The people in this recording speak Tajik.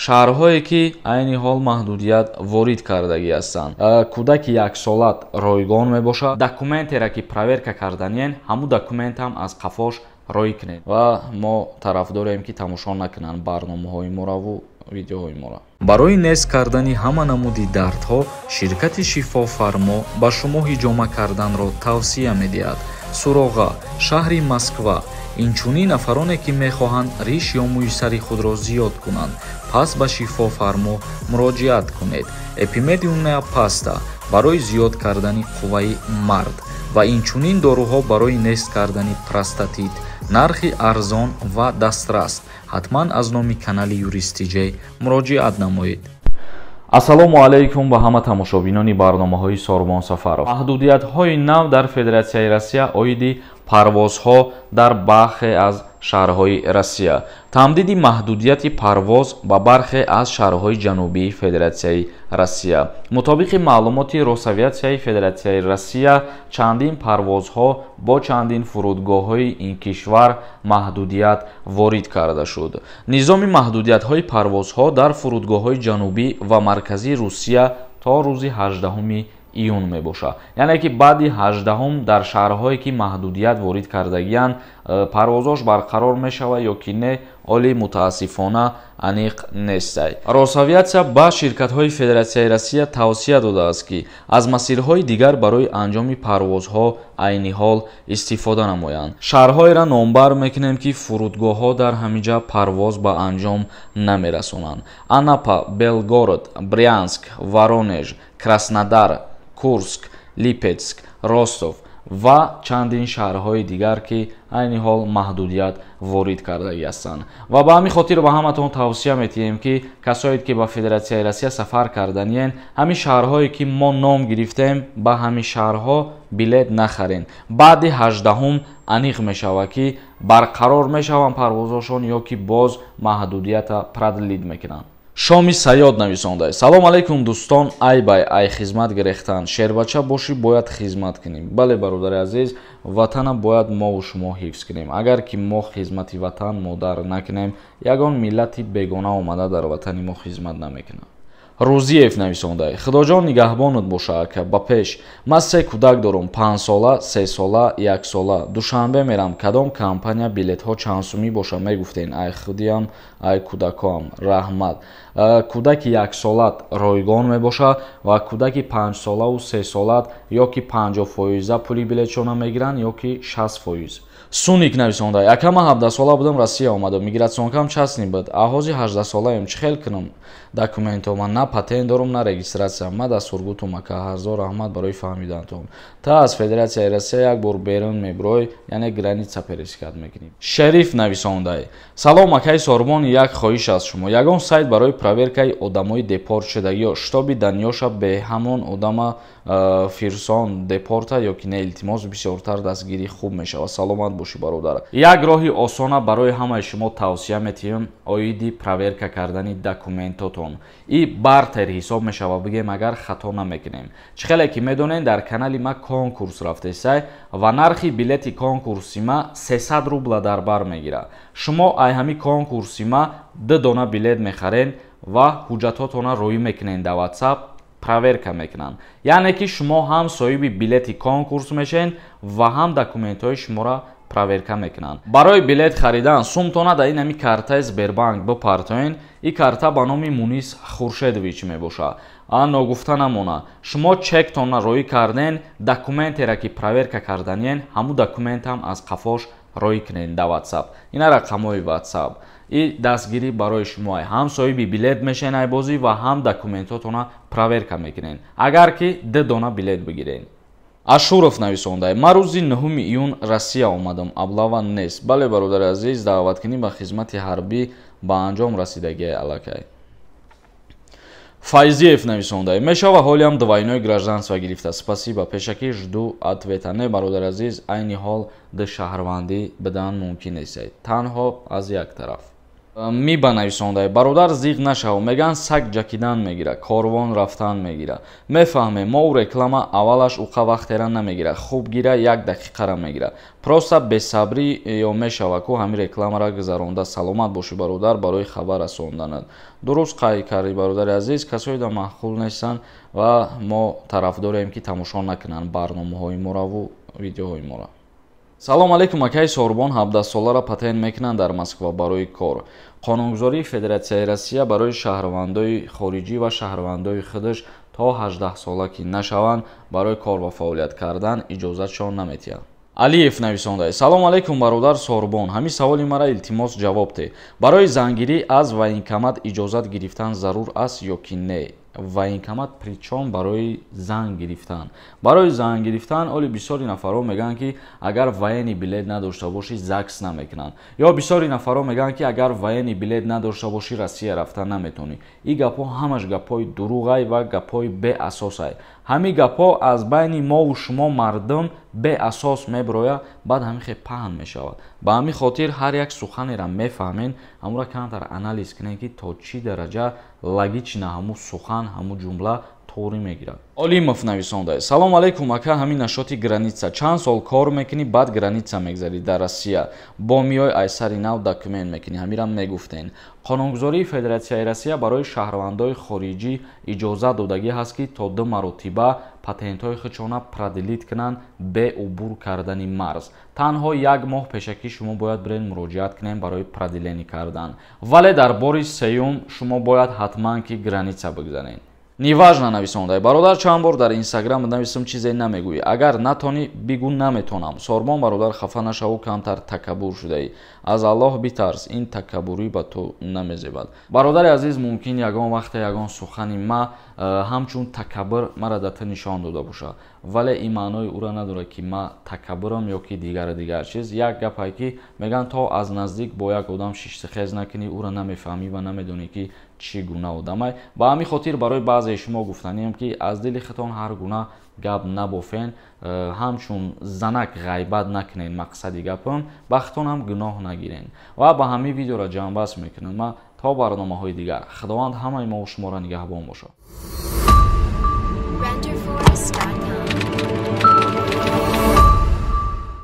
Шаҳрҳое, ки айни ҳол маҳдудият ворид кардагӣ ҳастанд. Кӯдаки яксолат ройгон мебошад. Документеро, ки проверка карданиен, ҳамун документам аз қафош рой кунед. Ва мо тарафдорем, ки тамошо накунанд барномаҳои мораву видеоҳои моро. Барои нест кардани ҳама намуди дардҳо ширкати Шифофармо ба шумо ҳиҷома карданро тавсия медиҳад. Суроға: шаҳри Москва. Инчунин нафароне, ки мехоҳанд риш ё мӯи сари худро зиёд кунанд, пас ба Шифофармо муроҷиат кунед. Эпимедиумная паста барои зиёд кардани қувваи мард ва инчунин доруҳо барои нест кардани простатит. Нархи арзон ва дастрас. Ҳатман аз номи канали Юрист Тиҷей муроҷиат намоед. Ассалому алайкум ба ҳама тамошобинони барномаҳои Сорбон Сафаров. Маҳдудиятҳои нав дар Федератсияи Россия оиди парвозҳо дар бархе аз шаҳрҳои Россия. Тамдиди маҳдудияти парвоз ба бархе аз шаҳрҳои ҷанубии Федератсияи Россия. Мутобиқи маълумоти Росавиатсияи Федератсияи Россия, чандин парвозҳо бо чандин фурудгоҳҳои ин кишвар маҳдудият ворид карда шуд. Низоми маҳдудиятҳои парвозҳо дар фурудгоҳҳои ҷанубӣ ва марказии Русия то рӯзи 18 июн мебошад. Яъне ки баъди 18 дар шаҳрҳое, ки маҳдудият ворид кардагиянд, парвозош барқарор мешавад ё ки не, оли мутаассифона аниқ нестай. Росавиатсия ба ширкатҳои Федератсияи Россия тавсия додааст, ки аз масирҳои дигар барои анҷоми парвозҳо айни ҳол истифода намоянд. Шаҳрҳоеро номбар мекунем, ки фурудгоҳҳо дар ҳаминҷа парвоз ба анҷом намерасонанд: Анапа, Белгород, Брянск, Воронеж, Краснодар, Курск, Липетск, Ростов ва чандин шаҳрҳои дигар, ки айни ҳол маҳдудият ворид кардагӣ ҳастанд. Ва ба ҳамин хотир ба ҳаматон тавсия метиҳем, ки касоед, ки ба Федератсияи Россия сафар карданиен, ҳамин шаҳрҳое, ки мо ном гирифтем, ба ҳамин шаҳрҳо билет нахарен. Баъди 18 аниқ мешавад, ки барқарор мешаванд парвозҳошон ё ки боз маҳдудията продлить мекунанд. Шоми Саёд нависонда: Салом алайкум, дӯстон, ай бай ай хизмат гирехтан. Шербача бошӣ, бояд хизмат кунем. Бале, бародари азиз, ватана бояд мову шумо ҳифз кунем. Агар ки мо хизмати ватан модар накунем, ягон миллати бегона омада дар ватани мо хизмат намекунад. Рӯзиев нависонда: Худоҷон нигаҳбонат боша, ака, ба пеш. Ман се кӯдак дорам: 5 сола, 3 сола, 1 сола. Душанбе мерам. Кадом компания, билетҳо чанд сумӣ боша, мегуфтен, ай худиам, ай кӯдакоам, раҳмат. Кӯдаки яксолат ройгон мебошад ва кӯдаки 5 солаву 3 солат ё ки 50 фоиза пули билетшона мегиранд, ё ки 60%. Суник нависонда: Ака, ман 17 сола будам, Россия омадам, миграционкам частный буд. Аҳози 18 солаем, чӣ хел кунам документҳо? Ман на патент дорум, на регистрация. Ма дар Сургутум, ака. Ҳазор раҳмат барои фаҳмидантон. Та аз Федератсияи Россия як бор берун мебирой, яъне граница пересекать мекунӣ. Шериф нависондай: Салом, акаи Сорбон, як хоҳиш аз шумо: ягон сайт барои проверкаи одамои депорт шудагиё, чтобы данныеша бе ҳамон одама фирсон депорта ё ки не, илтимос, бисёртар дастгирӣ хуб мешавад. Саломат бошӣ, бародар. Як роҳи осона барои ҳамаи шумо тавсия метиҳем оиди проверка кардани документотон. И бартер ҳисоб мешавад, бигем, агар хато намекунем. Чӣ хеле ки медонед, дар канали ма конкурс рафтесай ва нархи билети конкурси ма 300 рубла дар бар мегирад. Шумо ай ҳами конкурси ма ду дона билет мехарен ва ҳуҷҷатҳотона роӣ мекунед дар WhatsApp, проверка мекунанд. Яъне ки шумо ҳам соҳиби билети конкурс мешавед ва ҳам документҳои шуморо проверка мекунанд. Барои билет харидан сумтона дар ин ҳами картаи Сбербанк бипартоен. Ин карта ба номи Мунис Хуршедович мебошад. Ногуфта намона, шумо чектона роӣ карден, документеро, ки проверка карданиен, ҳамун документам аз қафош роӣ кунед дар WhatsApp. Ина рақамҳои WhatsApp. И дастгирӣ барои шумо: ҳам соҳиби билет мешавен айбозӣ ва ҳам документҳотона проверка мекунед, агар ки ду дона билет бигиред. Ашуров нависонда: Ман рӯзи 9 июн Россия омадам, облава нест. Бале, бародари азиз, даъваткунӣ ба хизмати ҳарбӣ ба анҷом расидагиай аллакай. Файзиев нависонда: Мешава ҳолиам двойное гражданство гирифта? Спасибо, пешакӣ жду ответа. Не, бародари азиз, айни ҳол ду шаҳрвандӣ бидан мумкин нест, танҳо аз як тараф. Миба нависонда: бародар, зиқ нашав, меган саг ҷакидан мегира, корвон рафтан мегира. Мефаҳмем, мо реклама аввалаш уқа вақтера намегира, хуб гира як дақиқара мегира. Просто бесабрӣ ё мешава ку ҳамин рекламара гузаронда. Саломат бошӣ, бародар, барои хабар расонданат. Дуруст қайд кардӣ, бародари азиз, касое да маъқул нестанд ва мо тарафдорем, ки тамошо накунанд барномаҳои мораву видеоҳои мора. Салом алейкум, акаи Сорбон. 17-солара патент мекунанд дар Москва барои кор. Қонунгузории Федератсияи Россия барои шаҳрвандои хориҷӣ ва шаҳрвандои худаш то 18 сола ки нашаванд, барои кор ва фаъолият кардан иҷозатшон наметиҳанд. Алиев нависонда: салом алейкум, бародар Сорбон, ҳамин саволи мара илтимос ҷавоб те. Барои зангирӣ аз военкомат иҷозат гирифтан зарур аст ё ки не? Военкомат причём барои занг гирифтан? Барои занг гирифтан оли бисёри нафарҳо мегӯянд, ки агар военный билет надошта бошӣ, ЗАГС намекунанд, ё бисёри нафарҳо мегӯянд, ки агар военный билет надошта бошӣ, Россия рафта наметавонӣ. Ин гапҳо ҳамаш гапҳои дурӯғай ва гапҳои беасосай. Ҳамин гапҳо аз байни мову шумо мардум беасос мебирояд, баъд ҳамин хел паҳн мешавад. Ба ҳамин хотир ҳар як суханеро мефаҳмед, ҳамонро камтар анализ кунед, ки то чӣ дараҷа логично ҳамун сухан, ҳамун ҷумла тоғрӣ мегирад. Олимов нависонда: салом алейкум, ака, ҳамин нашоти граница чанд сол кор мекунӣ, баъд граница мегзарӣ дар Россия, бо миёй ай сари нав документ мекунӣ? Ҳамирам мегуфтен. Қонунгузории Федератсияи Россия барои шаҳрвандои хориҷӣ иҷозат додагӣ ҳаст, ки то ду маротиба патентҳои худшона продлить кунанд бе убур кардани марз. Танҳо як моҳ пешакӣ шумо бояд бирен муроҷиат кунем барои продление кардан, вале дар бори сеюм шумо бояд ҳатман ки граница бигзаред. Неважно нависонда: бародар, чанд бор дар Инстаграм нависам, чизе намегӯӣ. Агар натонӣ, бигӯ наметонам. Сорбон бародар, хафа нашаву, камтар такаббур шудаӣ, аз Аллоҳ битарс, ин такаббурӣ ба ту намезебад. Бародари азиз, мумкин ягон вақте ягон сухани ма ҳамчун такаббур мара да ту нишон дода бошад, вале ин маънои ӯра надорад, ки ма такаббурам ё ки дигару дигар чиз. Як гапае, ки мегӯянд, то аз наздик бо як одам шиштихез накунӣ, ӯра намефаҳмӣ ва намедонӣ, ки чӣ гуна одамай. Ба ҳамин хотир барои баъзеи шумо гуфтанием, ки аз дили худтон ҳар гуна гап набофен, ҳамчун занак ғайбат накунед. Мақсади гапам, ба худтонам гуноҳ нагирен. Ва ба ҳамин видеоро ҷамъбаст мекунам ма. То барномаҳои дигар Худованд ҳамаи мову шуморо нигаҳбон бошад. Renderforest.com.